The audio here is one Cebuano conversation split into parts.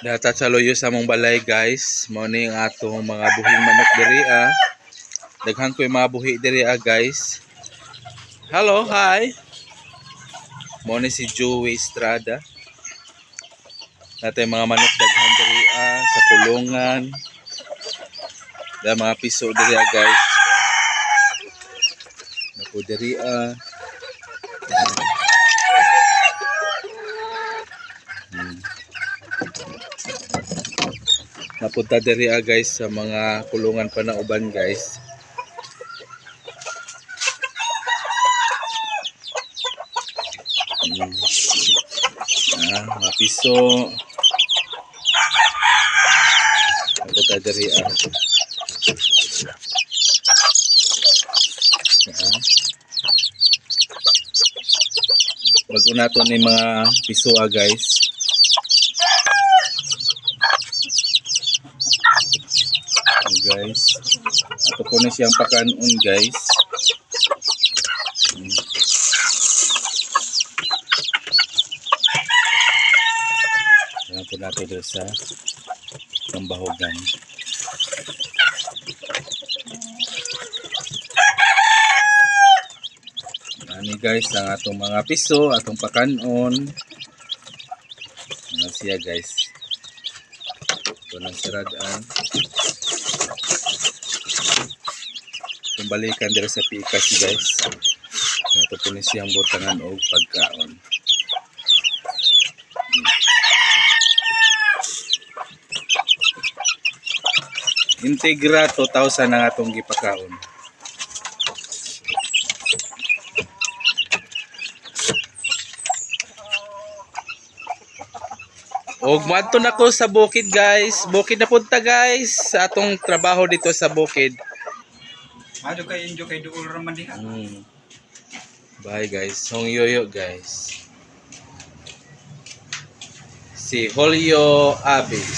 Data sa loyo sa among balay, guys. Mao ni ang atong mga buhing manok diri ah. Daghan ko'y mga buhi diri ah, guys. Hello, hi. Mao ni si Joey Estrada. Natay mga manok daghan diri ah sa kulungan. Da mga piso diri ah, guys. Napo diri ah. Napunta diri ah, guys, sa mga kulungan pa na uban, guys. Ah, mga piso. Napunta diri ah. Ah. Bago nato ni mga piso ah, guys. Guys, ato po na siyang pakanon, guys. Ayan po natin doon sa pambahugan. Ani guys, ang atong mga piso, atong pakanon. Ano siya, guys. Ito ng siradaan. Kung balikan dira sa pikas, guys. Ito po ni siyang butangan og pagkaon. Integra 2,000 ang atong gipakaon. Og moadto na ko sa bukid, guys. Bukid na punta, guys, sa atong trabaho dito sa bukid. Ato kay injo kay duol ra man diha. Bye guys. Hong yoyo, guys. Si Julio Abis.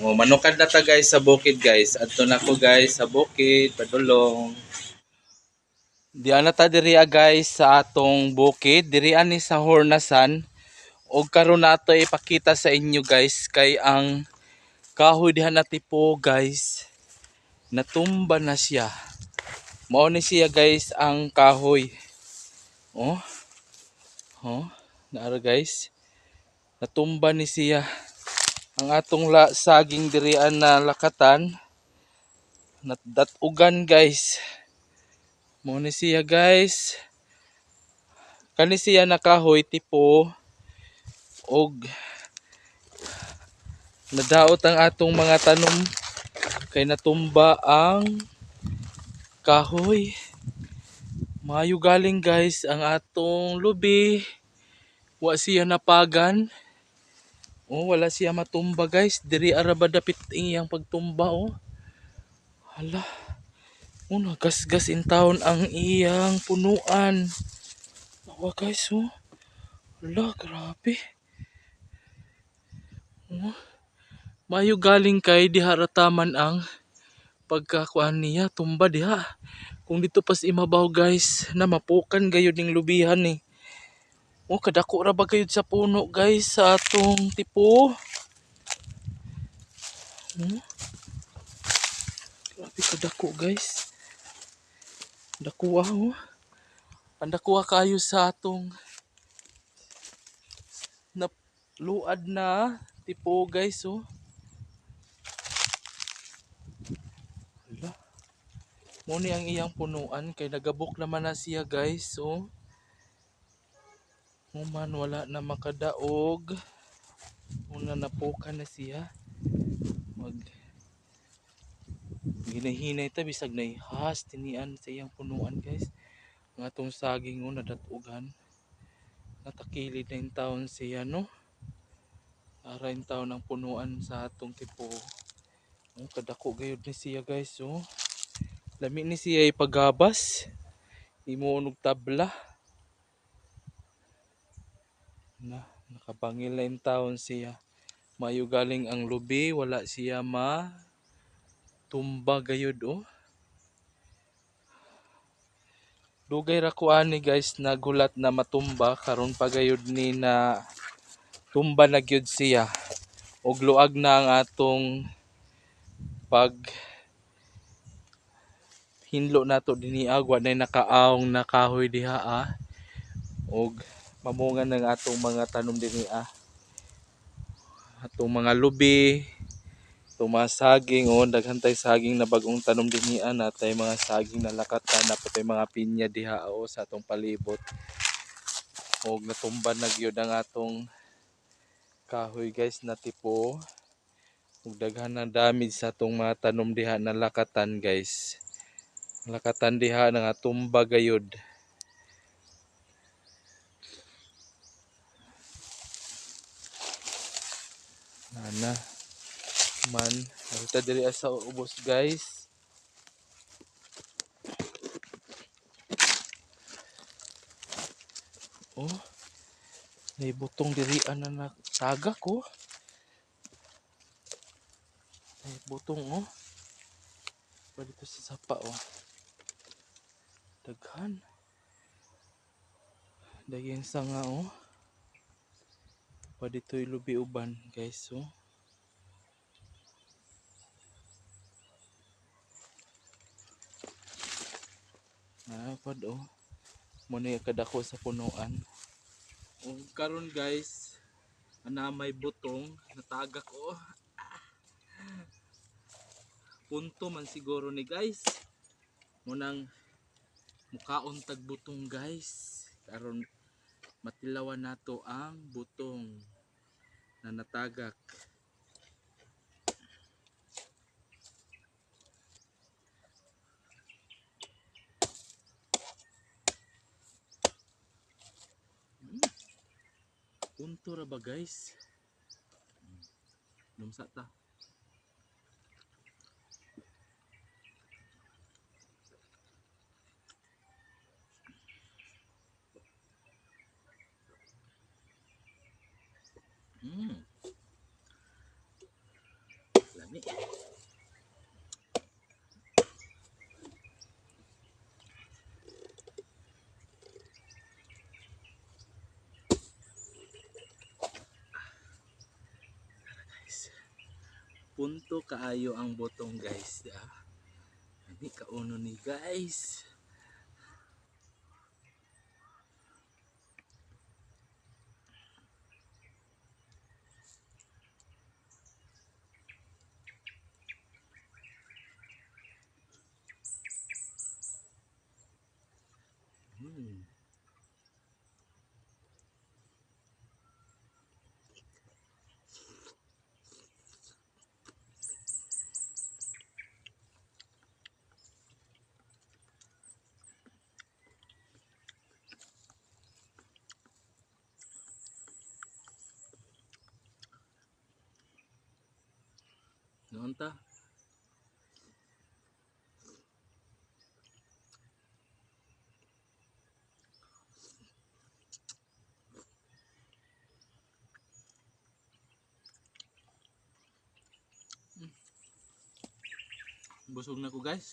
O, manukad na ta, guys, sa bukid, guys. Adto na ko, guys, sa bukid padulong. Di ana ta diri ah, guys, sa atong bukid. Diri ani sa Hornasan. Og karon nato ipakita sa inyo, guys, kay ang kahoy diha na tipo, guys, natumba na siya. Mao ni siya, guys, ang kahoy. Oh. Oh, naara, guys. Natumba ni siya. Ang atong saging dirian na lakatan natdatugan, guys. Mao ni siya, guys. Kani siya na kahoy tipo og nadaot ang atong mga tanom kay natumba ang kahoy. Maayo galing, guys, ang atong lubi. Wa siya napagan. Oh, wala siya matumba, guys. Diri ara ba dapit iyang pagtumba, oh. Hala. Oh, nagasgas in town ang iyang punuan. Awa, guys, oh. Hala, grabe. Oh. Maayo galing kay diharataman ang pagkakuan niya, tumba diha. Kung dito pas imabaw, guys, na mapukan gayud ning lubihan ni. Oh, kadako ra ba gayud sa puno, guys, sa atong tipo. Grabe kadako, guys. Dakuha, oh. Pandakuha kayo sa atong luad na tipo, guys, oh. Hala. Mo ni ang iyang punuan kay nagabok naman na siya, guys, oh. Human wala na makadaog. Una napukan na siya. Mag ginahinay ta bisag naihas tinian sa iyang punuan, guys. Ang atong saging, oh, nadatugan. Natakilid na yung taon siya, no. Ara yung taon ang punuan sa atong tipo. Oh, kadako gayud ni siya, guys, oh. Lami ni siya ipagabas. Imo og tabla. Na, nakabangil na yung taon siya. Mayo galing ang lubi, wala siya ma tumba gayud, oh. Dugay ra ko ani, guys, nagulat na matumba karon pa gayud ni na Tumba na gyud siya. Og luag na ang atong pag hinlo nato dinhi agwa na nakaawong na kahoy diha ah. Og mamunga ng atong mga tanom dinhi ah. Atong mga lubi, atong mga saging, oh, daghan tay saging na bagong tanom dinhi ah, natay mga saging na lakatan, napatay mga pinya diha oh, sa atong palibot. Og natumba na gyud ang atong kahoy guys na tipo. Ug daghan na damage sa atong mga tanom diha na lakatan guys. Lakatan diha nga tumba gayud. Ana man, arita diri sa ubos guys. Oh, may butong diri ana na tagak oh. May butong oh. Pa dito sa sapa oh. Daghan. Daghan sanga oh. Pa dito ilubi uban guys oh. Napad oh. Muna yung kadako sa punuan. O karon guys, ana may butong natagak oh. Punto man siguro ni guys. Munang mukaon tag butong guys. Karon matilawan nato ang butong na natagak. Punto ra ba guys? Lumsa ta. Lami. Guys. Punto kaayo ang botong guys. Ani kauno ni guys. Noon ta. Busog na ko guys.